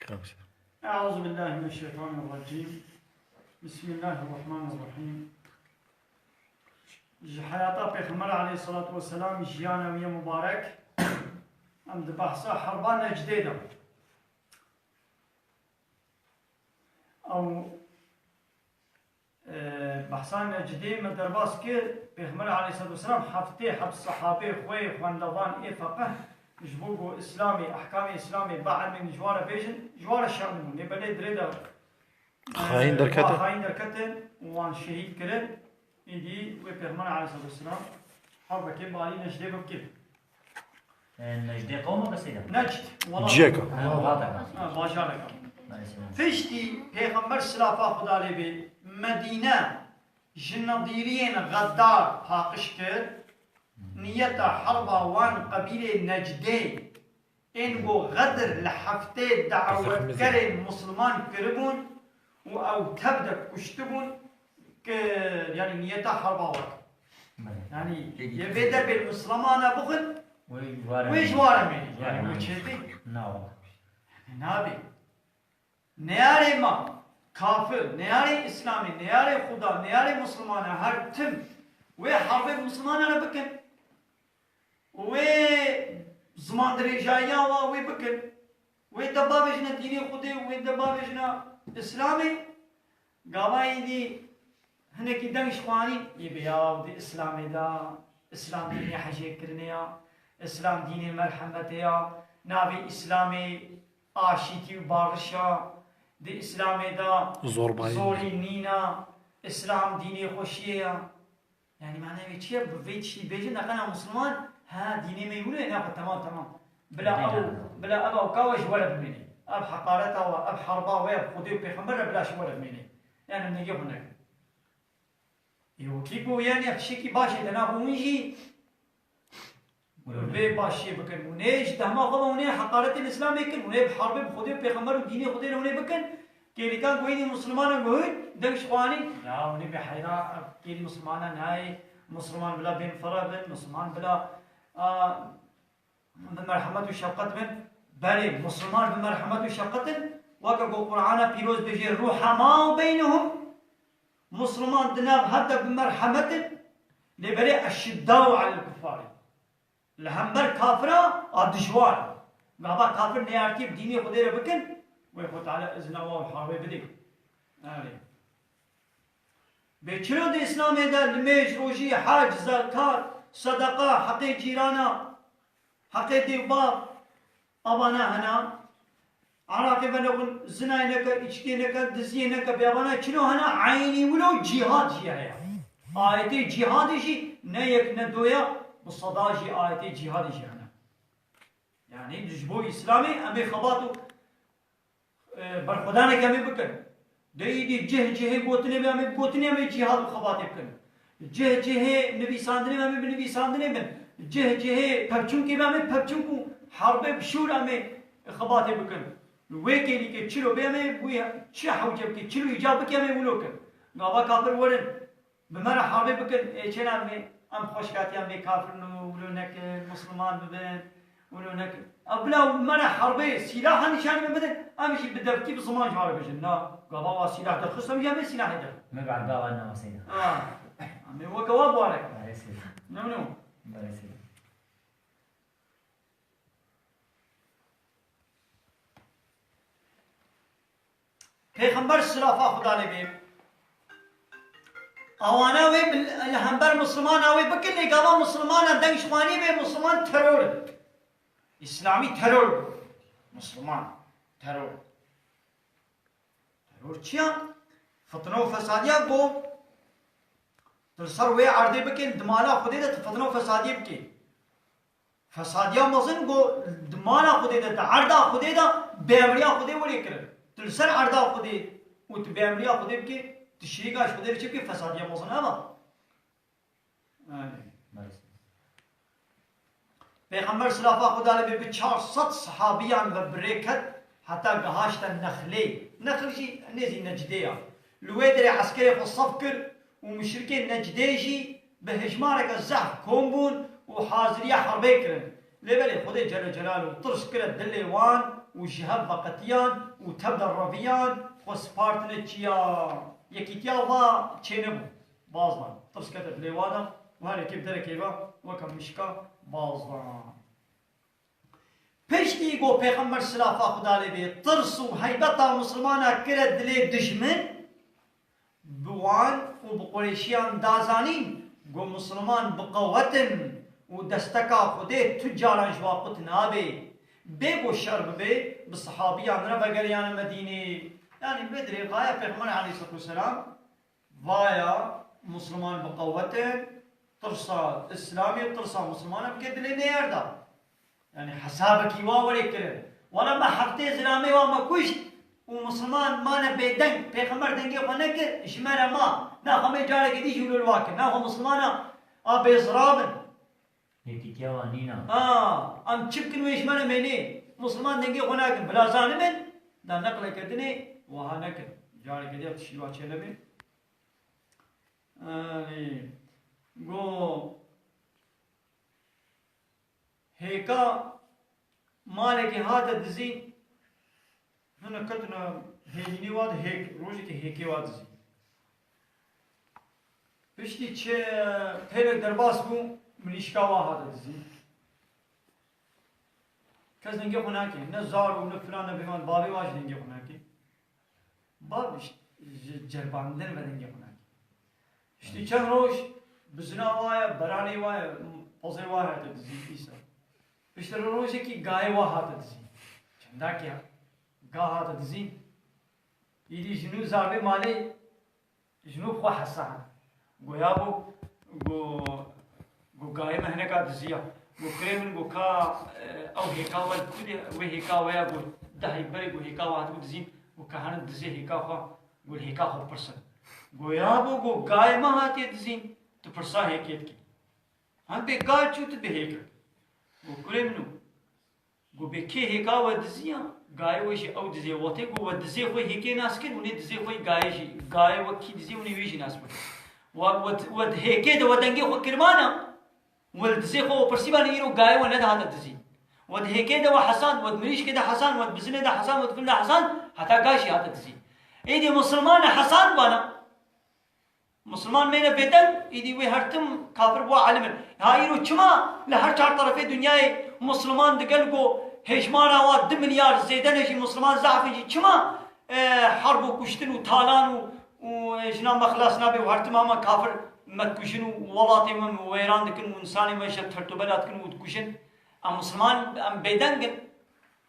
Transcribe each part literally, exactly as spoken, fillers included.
Tamam. Eûzubillahimineşşeytanirracîm. Bismillahirrahmanirrahîm. Ji heyata Pêxember aleyhissalatu vesselam, jiyana wî yê mubarek, em di behsa herba Necdê de. Ew, e, behsa Necdê me derbas kir, Pêxember aleyhissalatu vesselam heftê heb sehabê xwe yê xwendevan ê feqih ji bo ku Îslamê, ehkamê Îslamê bielmînin, ji wan re bêjin, ji wan re şerm bûn. Lê belê dirê de, e, Xayîn derketin. Wan xayîn derketin û wan şehîd kirin. Îdî wê Pêxember aleyhissalatu vesselam herbekê balî Necdê bibkir. E, Necdê qewm e, qisê de? Necd, welat. Ciyeka. Ha, welateka. Ha, bajareka. Maalesef. Piştî Pêxember silafa Xuda lê bê Medîne ji Nedîriyên xedar paqij kir, niyeta herba wan qebîlê Necdê ên ku Xedir li heftê dawetkerên Misliman kiribûn û ew tev de kuştibûn, ki, yanî niyeta herba wan. Belê. Yanî, Peki. Yê vê derbê li Mislimana bixin, Wê ji ware wê ji ware mêne. Yanî, wê çêdê. Na wala. Yanî, nabê. Neyarê ma, kafir, neyarê Îslamê, neyarê Xuda, neyarê Mislimana, her tim wê herbê Mislimana re bikin. Wê zimandirêjayiya wa wê bikin. Wê te bavêjine dînê Xwedê û wê te bavêjine Îslamê. Gava êdî hinekî deng ji xwe anîn, yê bê ya di Îslamê de, Îslam dînê hejêkirinê ya, Îslam dînê merhemetê ya, navê Îslamê aşîtî û barişa, di Îslamê de Zorbayî. Zorî nîna, Îslam dînê xweşiyê ya. Yanî manayê wê çi ye? Bi vê tiştî bêjin, neqena Misliman, ha, dînê me wilo ye, naxwe, temam, temam. Bila ew, bila ev ewka we ji we re bimêne. Ev heqareta we, ev herba we, bi Xwedê û Pêxember re bila ji we re bimêne. Yanî em negê xwe nekin. Ê, wekî ku, yanî, ev tiştekî baş e, te naxwe hûn jî Wê baş çê bikin. Hûn ê ji dehma xwe ve hûn ê heqaretê li Îslamê kin. Hûn ê bi herbê bi Xwedê û Pêxember û dînê Xwedê re hûn ê bikin. Kêlîkan ku êdî Mislimana guhît, deng ji xwe anîn. Ya, hûn ê bê heyra, kêlî Mislimana nayê. Misliman bila bên fere bin, Misliman bila, a, bi merhemet û şefqet bin. Belê, Misliman bi merhemet û şefqet in. Weke ku Qur'ana Pîroz dibêje, "Ruhemau beynehum." Misliman di nav hev de bi merhemet in. Lê belê eşiddau alel kuffarî. Li hember kafira a dijwar. Gava kafir neyartî bi dînê Xwedê re bikin, wê Xwe Teala izna wan harbê bidê. Erê. Bê çilo di Îslamê de limêj, rojî, hec, zekat, sedeqa, heqê cîrana, heqê dêvbav, avana hena. Araqê venexwin, zinayê neke, îçkê neke, diziyê neke, bêvana çilo hene, eynî wilo cîhad jî heye. Ayetê cîhadê jî ne yek ne do ya, bi seda jî ayetê cîhadê jî hene. Yanî ji bo Îslamê em ê xebat û, e, berxwedaneke em ê bikin. De îdî cih cihê gotinê be, em ê gotinê, em ê cîhad û xebatê bikin. Cih cihê nivîsandinê be, em ê bi nivîsandinê bin. Cih cihê pevçûnkê be, em ê pevçûnk û herbê bi şûr em ê xebatê bikin. Li wê kêlîkê çilo bê, em ê wî çi hewce bikê, çilo îcab bikê, em ê wilo kin. Gava kafir werin. Bi me re herbê bikin, ê, çêna em ê, em xweşkatiyan vê kafirin û wilo nekin, Misliman bibin, wilo nekin. Ew bila me re herbê, sîlaha nîşanî me bidin, em jî bi devkî, bi ziman ji wan re bijin. Na, gava wa sîlah derxist, em jî em ê sîlahê derxin. Me bi erba wan newaseyna. Ah, em ê weke wa bi wan re. Maalesef. Ne, ne. Maalesef. Pêxember silafa Xuda lê bê. Awana wê bi, li hember Mislimana wê bikin, lê gava Mislimana deng ji xwe anî bê, Misliman teror in. Îslamî teror bû. Misliman teror. Teror çi ya? Fitne û fesadiya ku tu li ser wê erdê bikên, di mala Xwedê de tu fitne û fesadiyê bikê. Fesadiya mezin ku di mala Xwedê de, di erda Xwedê de bêemriya Xwedê welê kirin. Tu li ser erda Xwedê û tu bêemriya Xwedê bikê, tu şirîka ji Xwedê re çi bikê, fesadiya mezin ev e. Erê. Pêxember silafa Xweda lê bê bi çar sed sehabiyan ve bi rê ket heta gehaşte Nexlê. Nexl jî nêzî Necdê ya. Li wê derê eskerê xwe sef kir û muşrikên Necdê jî bi hejmareke zehf kom bûn û haziriya herbê kirin. Lê belê Xwedê Celle Celaluhu tirs kire dilê wan û ji hev veqetiyan û tev de reviyan xwe spartine çiya yekîtiya va çênebû. Baz dan. Tirs kete dilê wan de û her yekê bi derekê ve weke mişka baz dan. Piştî ku Pêxember silafa Xuda lê bê tirs û heybeta Misilmana kire dilê dijmin, bi wan û bi Qurêşiyan da zanîn ku Misilman bi qewet in û desteka Xwedê tu caran ji wan qut nabe. Bê ku şer bibe, bi sehabiyan re vegeriyane Medînê. Yanî vê dirê vaya Pêxember aleyhisselatu vesselam vaya Misilman bi qewet in, tirsa Îslamê, tirsa Misilmana bike dilê neyar da. Yanî hesabekî wa were kirin. Wala me heftê zilamê wa me kuşt û Misilman mane bêdeng, Pêxember dengê xwe nekir, ji me re ma. Naxwe me carekê dî jî wilo li wa kir. Naxwe Misilmana a bêzira bin. Yekîtiya wan nîna. Ha, em çi bikin wê ji me re mênê? Misilman dengê xwe nakin. Bila zanibin, da neqleke dinê wiha nekin. Carekê dî ev tiştî wa çênebê. Yanî, go Hêka malekê hate dizîn, hine ketine hêdînê wa de hêk, rojekê hêkê wa dizîn. Piştî çi pêlek derbas bû, mirîşka wa hate dizîn. Kes dengê xwe nake, ne zar û ne filan ne bêvan, bavê wa jî dengê xwe nake. Bav ji, ji ceribandin ve dengê xwe nake. Piştî çend roj bizina wa ye, beranê wa ye, pozê wa hate dizîn îsa. Piştre rojekî gayê wa hate dizîn. Çendakî ga hate dizîn. Îdî ji nû zarvê malê, ji nû xwe hesa hene. Goya bû, go, go gayê me hineka diziya. Go kurê min, go ka, e, ew hêka we li ku de, wê hêka we ya, go dehek berê, go hêka we hatibû dizîn, go ka hene dizê hêka xwe, go li hêka xwe pirsin. Goya bû, go gayê me hatiye dizîn, tu pirsa hêkê dikî. Hem bê gay çû tu bihêkir. Go kurê min û. Go bê kê hêka we diziya, gayê we jî ew dizê. Wextê ku we dizê xwe hêkê nas kir, hûnê dizê xwe gayê jî, gayê we kî dizê, hûnê wê jî nas bikin. We, we, we di hêkê de we dengê xwe kirmana, we li dizê xwe we pirsî bana îro gayê we nedihate dizî. We di hêkê de we hesand, we di mirîşkê de hesand, we di bizinê de hesand, we di fil de hesand, heta gay jî hate dizî. Êdî misilmane hesand bana. Misilman mêne bêdeng, îdî wê her tim kafir bû alim in. Ha îro çima li her çar terefê dinyayê misilman digel ku hêjmara wa du milyar zêde ne jî misilman zaf in jî çima, e, herb û kuştin û talan û, û, e, jina me xilas nabe û her tim hema kafir me dikujin û welatê me wêran dikin û insanê me ji tertobela dikin û dikujin. Em misilman, em bêdeng in.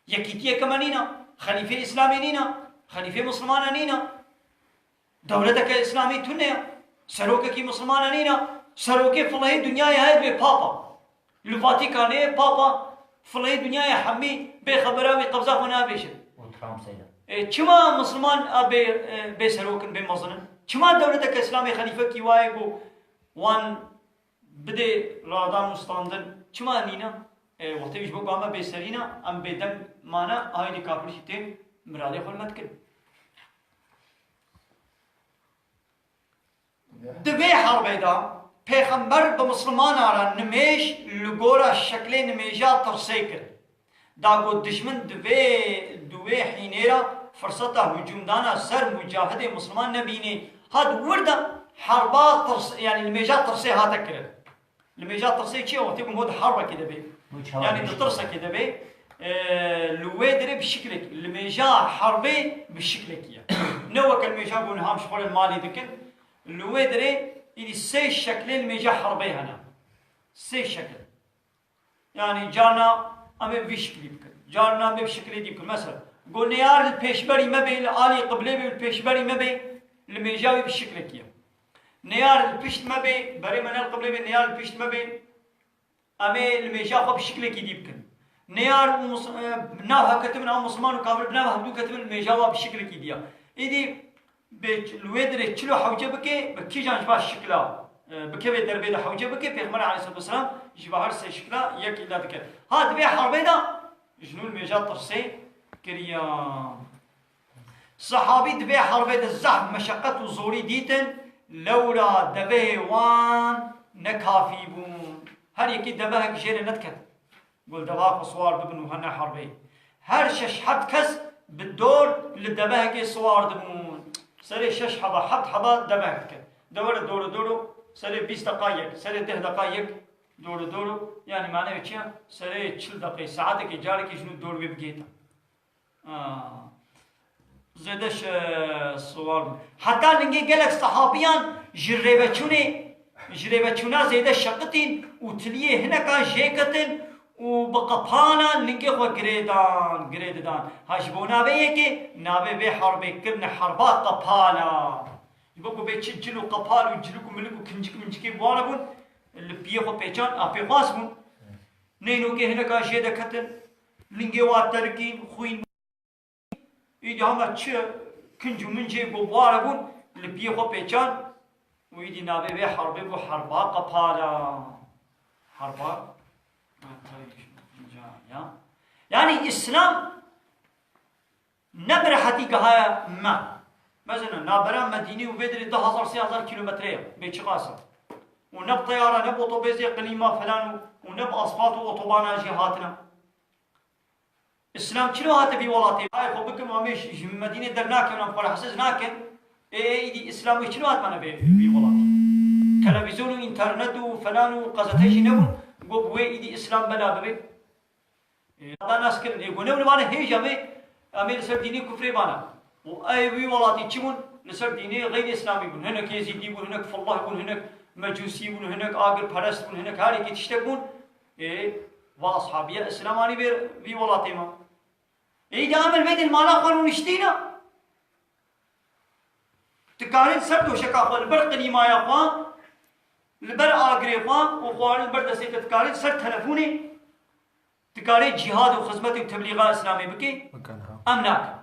Yekîtiyeke me nîna. Xelîfê Îslamê nîna. Xelîfê misilmana nîna. Dewleteke Îslamî tune ye. Serokekî misilmana nîne. Serokê filehê dinyayê heye dibê papa. Li Vatikanê papa filehê dinyayê hemî bê xebera wî qebza xwe nabêjin. Û Trump seyda. E, çima misilman a bê, e, bê serok in, bê mezin in? Çima dewleteke Îslamê xelîfekî wayê ku wan bidê radan û standin çima nîne? E, wextê ji bo ku em bêserî ne, em bêdeng mane, aydî kafir jî tên miradê xwe li me dikin. Di vê herbê de Pêxember bi Mislimana re nimêj li gora şeklê nimêja tirsê kir. Da got, dijmin di vê, di wê hînê re firseta hicûmdana ser mucahidê Misliman nebînê. Hat wir de herba tirs, yanî nimêja tirsê hate kirin. Nimêja tirsê çi ye? Wextê ku hûn di herbekê de bê. Yanî di tirsekê de bê. E, li wê dirê bi şiklek, nimêja herbê bi şiklekî ye. Ne weke nimêja ku niha em ji xwe re malê dikin. Li wê dirê îdî sê şeklê nimêja herbê hene. Sê şekil. Yanî carna em ê vî şiklî bikin. Carna em ê bi şiklê dî bikin. Mesela, go neyar li pêşberî me bê, li alî qiblê bê, li pêşberî me bê, nimêja wî bi şiklekî ye. Neyar li pişt me bê, berê me ne li qiblê bê, neyar li pişt me bê, em ê nimêja xwe bi şiklekî dî bikin. Neyar û mus-, e, nav hevketibin, ew Misliman û kafir bi nav hevdû ketibin, nimêja wa bi şiklekî dî ya. Êdî bê ç-, li wê dirê çil û hewce bike, bi kîjan ji va şikla, e, bikeve derbê de hewce bike, Pêxember aleyhisselatu vesselam ji va her sê şikla yek îla dike. Ha, di vê herbê de ji nû nimêja tirsê kiriya. Sehabî di vê herbê de zehf meşeqet û zorî dîtin, lewra devehê wan ne kafî bûn. Her yekî devehek jê re nediket. Gul deva xwe siwar bibin û hene herbê. Her şeş heft kes bi dor li devehekê siwar dibûn. Serê şeş heba, heft heba devehek diket. De were doro doro, serê bîst deqa yek, serê deh deqa yek, doro doro. Yanî mane wê çi ye? Serê çil deqeyê, saetekê, carekê ji nû dor wê bigihêta. Aa, zêde şe-, siwar bûn. Heta lingê gelek sehabiyan ji rêveçûnê, ji rêveçûna zêde şeqitîn û tiliyê hinekan jê ketin û bi qepala lingê xwe girêdan, girê didan. Ha ji bo navê yekê, navê vê herbê kirine herba qepala. Ji bo ku bê çi cil û qepal û cilik û milik û kincik mincikê bi wan re bûn, li piyê xwe pêçan, a pê xwaz bûn. Neyno ke hineka jê de ketin, lingê wa terikîn, xwîn. Îdî hema çi kinc û mincê ku bi wan re bûn, li piyê xwe pêçan û îdî navê vê herbê bû herba qepala. Herba. Ya. Yanî Îslam ne bi rehetî gihaye me. Mezina navbera Medînê û vê derê du hezar sê hezar kîlometre ye. Bê çiqas e. Û ne bi teyara, ne bi otobêzê, klîma falan û, û ne bi asfalt û otobana jî hatine. Îslam çilo hate vî welatê? Ay xwe bikim, em ê ji, ji Medînê dernakevin, em xwe rehsiz nakin. Ê, ê, îdî Îslam wê çilo hatmane vê, vî welatê? Televîzyon û înternet û falan û qezete jî nebûn, got wê îdî Îslam bela bibe. Ê, da nas kirin. Ê, got ne wî vane hêja vê, em ê li ser dînê kufrê bane. Û ey wî welatî çi bûn? Li ser dînê xeyrî Îslamî bûn. Hinek Êzîdî bûn, hinek Fillah bûn, hinek Mecûsî bûn, hinek agirperest bûn, hinek her yekî tiştek bûn. Ê, va ashabiya Îslam anî vê, vî welatê me. Ê, îdî em li vê din mala xwe rûniştîne. Dikarin ser doşeka xwe, li ber qilîmaya xwe, li ber agirê xwe û xwarin li ber destê te, dikarin ser telefonê, dikarin cîhad û xizmetê û teblîxa Îslamê bikê? Bikin, ha. Em nakin.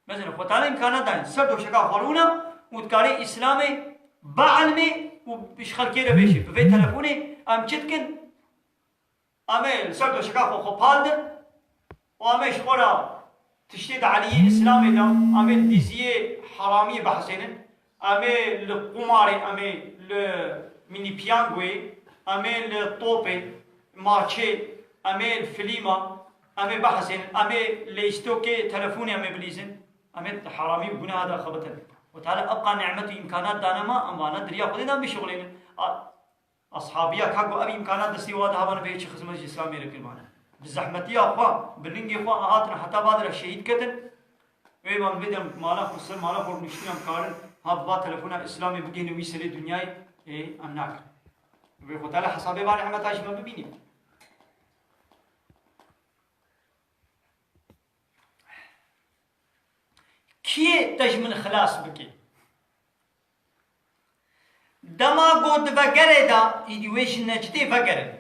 Mezin Xwe Teala îmkana dayîn. Ser doşeka xwe rûne û dikarê Îslamê bielmê û ji xelkê re bêjî. Bi vê telefonê em çi dikin? Em ê li ser doşeka xwe xwe pal din û em ê ji xwe re tiştê di eliyê Îslamê de, em ê li diziyê heramiyê behsênin, em ê li qumarê, em ê li mînî piyangoyê, em ê li topê, maçê, em ê li filîma, em ê behsênin, em ê li îstokê telefonê em ê bilîzin, em ê di heramî û gunaha de xebitin. Xwe Teala ebqa nimet û îmkanat dane me, em vana di riya Xwedê de bişuxulênin. A-, Ashabiya ka ku ev îmkanat destê wa de hebane, vê çi xizmet ji Îslamê re kiribane. Bi zehmetiya xwe, bi lingê xwe hatin heta va de re şehîd ketin. Wê van vê dem mala xwe ser mala xwe rûniştî em karin ha bi va telefona Îslamê bigihîne wî serê dinyayê, ê, em nakin. Wê Xwe Teala hesabê va nehmeta ji me bibînî. Kiyê te ji min xilas bike? Dema got di vegerê de, îdî wê ji Necdê vegerin.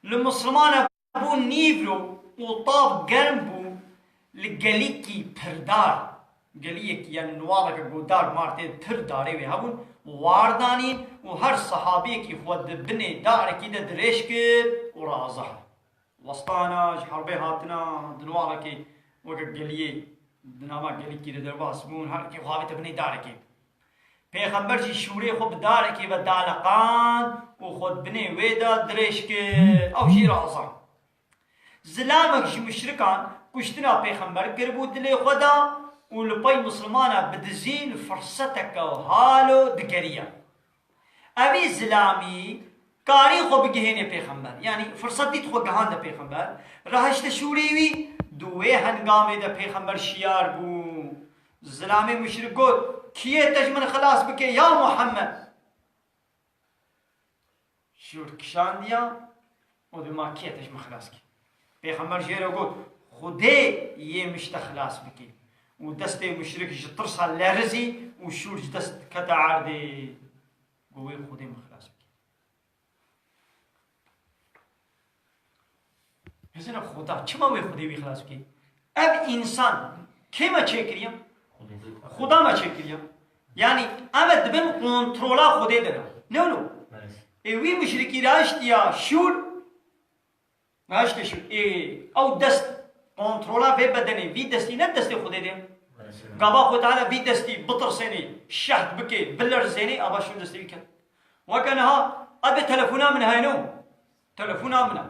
Li Mislimane bû nîvro û tav germ bû li gelîkî pirdar. Geliyekî, yanî nuwareke ku dar mar tê, pir darê wê hebûn, war danîn û her sehabiyekî xwe di binê darekî de dirêj kir û razihir. Westana ji herbê hatina di nuwarekê weke geliyê di nava gelîkî de derbas bûn, her yekê xwe avête binê darekê. Pêxember jî şûrê xwe bi darekê ve daleqand û xwe di binê wê de dirêj kir. Ew jî razand. Zilamek ji muşrikan kuştina pêxember kiribû dilê xwe de û li pey misilmana bi dizî li firseteke halo digeriya. Evî zilamî karî xwe bigihêne pêxember. Yanî firset dît xwe gihande pêxember. Rahişte şûrê wî, di wê hengamê de pêxember şiyar bû. Zilamê muşrik got, "Kiyê te ji min xilas bike ya Muhammed?" Şûr kişandiya û dima, "Kiyê te ji min xilas kî?" Pêxember jê re got, "Xwedê yê min ji te xilas bikî." Û destê muşrik ji tirsa lerizî û şûr ji dest kete erdê. Got, "Wê Xwedê min xilas bikî." Hizine Xuda, çima wê Xwedê wî xilas bikî? Ev însan kê me çêkiriye? Xuda me çêkiriye. Yanî em ê dibin kontrola Xwedê de ne. Ne wilo? Ê wî muşrikî raştiya şûr, raştiya şûr. Ê, ew dest kontrola vê bedenê, vî destî ne destê Xwedê de. Gava Xwe Teala vî destî bitirsênê, şehd bikê, bilerzênê, ava şûr destê wî ket. Weke niha, ev ê telefona min heyno. Telefona min e.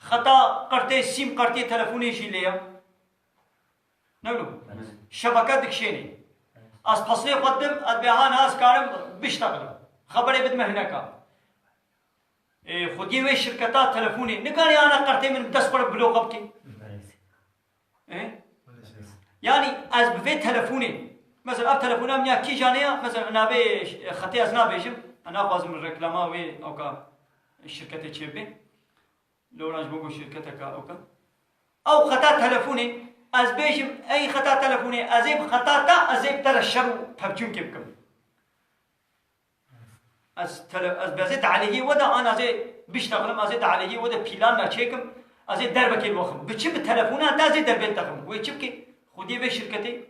Xeta qirtê, sîm qirtê telefonê jî lê ye. Ne wilo? Şebeke dikişênê. Ez pesnê xwe didim, ez bê ha niha ez karim biştexlim. Xeberê bidime hineka. Ê, xwediyê wê şirketa telefonê. Nikarî ana qirtê min bi dest xwe re bloke bike. Ê? Yanî ez bi vê telefonê. Mesela ev telefona min ya kîjan e ya? Mesela navê xetê ez nabêjim. Ez naxwazim reklama wê ewka şirketê çêbibe. Lewra ji bo ku şirketeka ewka. Ew xeta telefonê, ez bêjim, ey xeta telefonê, ez ê bi xeta te, ez ê bi te re şer û pevçûnkê bikim. Ez tele-, ez bezê di aleyhê we de an ez ê biştexlim, ez ê di aleyhê we de pîlan me çêkim, ez ê derbekê li we xim. Bi çi? Bi telefona te ez ê derbê li te xim. Wê çi bike? Xwediyê vê şirketê,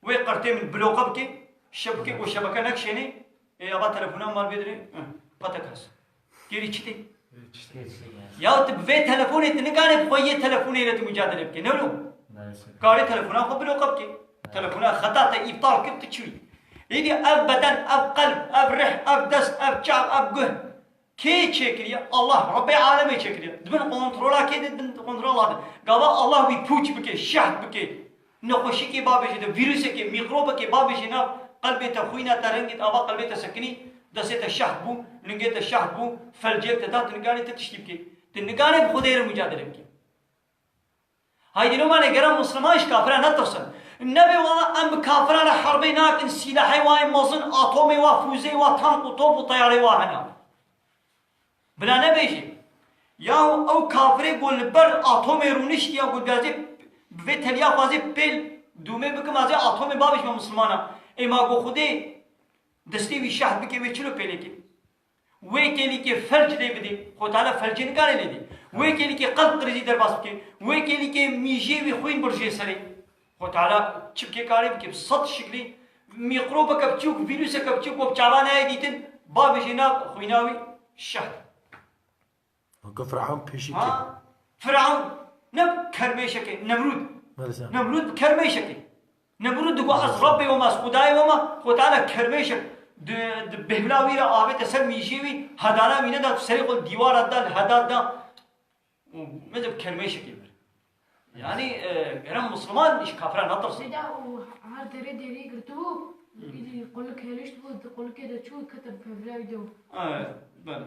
wê qirtê min bloke bike, şebike, û şebeke nekişênê, ê, ava telefona mal bê dirê, ih, patek has. Kêrî çi tê? Ya tu bi vê telefonê tu nikarê bi xwe yê telefonê re tu mücadele bike. Ne wilo? Karê telefona xwe bloke bike. Telefona xeta te îptal kir tu çûyî. Êdî ev beden, ev qelb, ev rih, ev dest, ev çav, ev guh. Kê çêkiriye? Allah, Rebbê alemê çêkiriye. Di bin kontrola kê de, di bin kontrola de. Gava Allah wî pûç bike, şehd bike. Nexweşikê babêje de, vîrusekê, mîkrobekê babêje nav qelbê te, xwîna te, rengê te, ava qelbê te sekinî, destê te şehd bû, lingê te şehd bû, felcêk te da, tu nikarê te tiştî bikê. Tu nikarê bi Xwedê re mücadele bikê. Haydî loma lê gere Musliman ji kafira netirsin. Nebê wala em bi kafira re herbê nakin, sîlahê wa yê mezin, atomê wa, fûzê wa, tank û top û teyarê wa hene. Bila nebêjî. Yahu ew kafirê ku li ber atomê rûniştiya, ku dibêjê bi vê teliya xwazê pêl dûmê bikim, ez ê atomê babêjime Muslimana. Ê ma ku Xwedê destê wî şehd bike, wê çilo pêlê ke? Wê kêlîkê felc lê bidê, Xwe Teala felcê nikare lê dê. Wê kêlîkê qelb krizî derbas bike. Wê kêlîkê mîjê wî xwîn birjê serê. Xwe Teala çi bike, karê bike, bi sed şiklî mîkrobeke biçûk, vîruseke biçûk ku bi çavan nayê dîtin, babêje nav xwîna wî şehd. Weke Firavun pêşî Ha? Firavun ne bi kermêşekê, Nemrûd. Maalesef. Nemrûd bi kermêşekê. Nemrûd digot, "Ez Rebbê we me, ez Xwedayê we me." Xwe Teala kermêşek di, di bêhvila wî re avête ser mîjiyê wî, hedana wî neda, serê xwe li dîwara da, li heda da. Û meze bi kermêşekê bir. Yanî, e, gere Musliman ji kafira netirsin. Lê da û her derê derê girtibû, îdî qulik hêrişt bû, di qulikê de çû, kete bi bêhvila wî de. Evet, belê.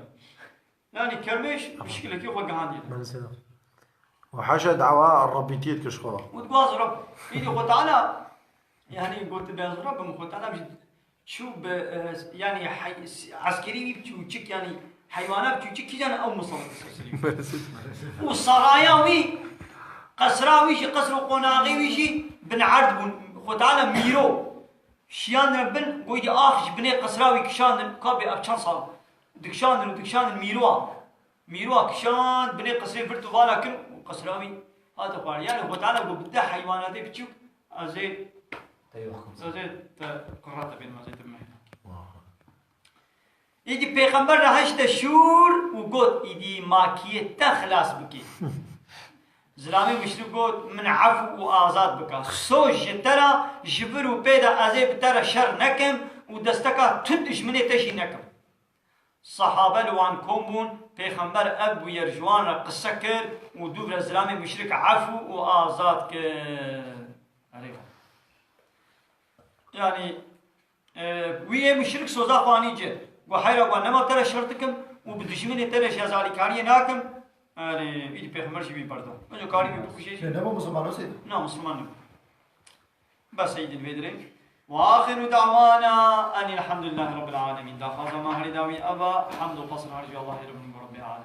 Yanî kermêş bi şikilekî xwe gihandiye. Belê seyda. Û haşa dawa Rebbîtiyê dike ji xwe. Û diguaz Reb. Îdî Xwe Teala, yanî got, "Ben Rebbim." Xwe Teala jî çû bi, e, yanî hey-, eskerî wî biçûçik, yanî heywana biçûçik kîjan ew musallat ser serî. Û saraya wî, qesra wî jî, qesr û qonaxê wî jî bin erd bûn. Xwe Teala mîro. Şiyandin bin, goyî ax ji binê qesra wî kişandin, ka bê ev çend sal. Dikişandin û dikişandin mîroa. Mîroa kişand, binê qesrê virt û vala kir û qesra wî hate xwarin. Yani Xwe Teala got, "Bi te heywanatê biçûk, ez ê, Te yox kim. ez ê te qirra te bênim, ez ê te bimehînim." Îdî pêxember re heşte şûr û got, "Îdî makiyê te xilas bikî." Zilamê muşrik got, "Min efû û azad bika. Soz ji te re, ji vir û pê de ez ê bi te re şer nekim û desteka tu dijminê te jî nekim." Sehabe li wan kom bûn, pêxember ev bûyer ji wan re qise kir û dûv re zilamê muşrik efû û azad kir. Erê. Yani, e, wî yê muşrik soza xwe anî cih. Got, "Heyra, got, nema te re şer dikim û bi dijminê te re jî ez alîkariyê nakim." Erê, îdî pêxember jî wî berda. Min karî wî bikuşê jî. Lê nebû Musulman o seyda? Na, Musulman nebû. Bes ey din vê dirê. Ve axiru da'wana enil hamdülillahi rabbil alemin. Daxwaza ma herî dawî eva, hamd û qasir harî ji Allahê Rabbî Rabbil alemin.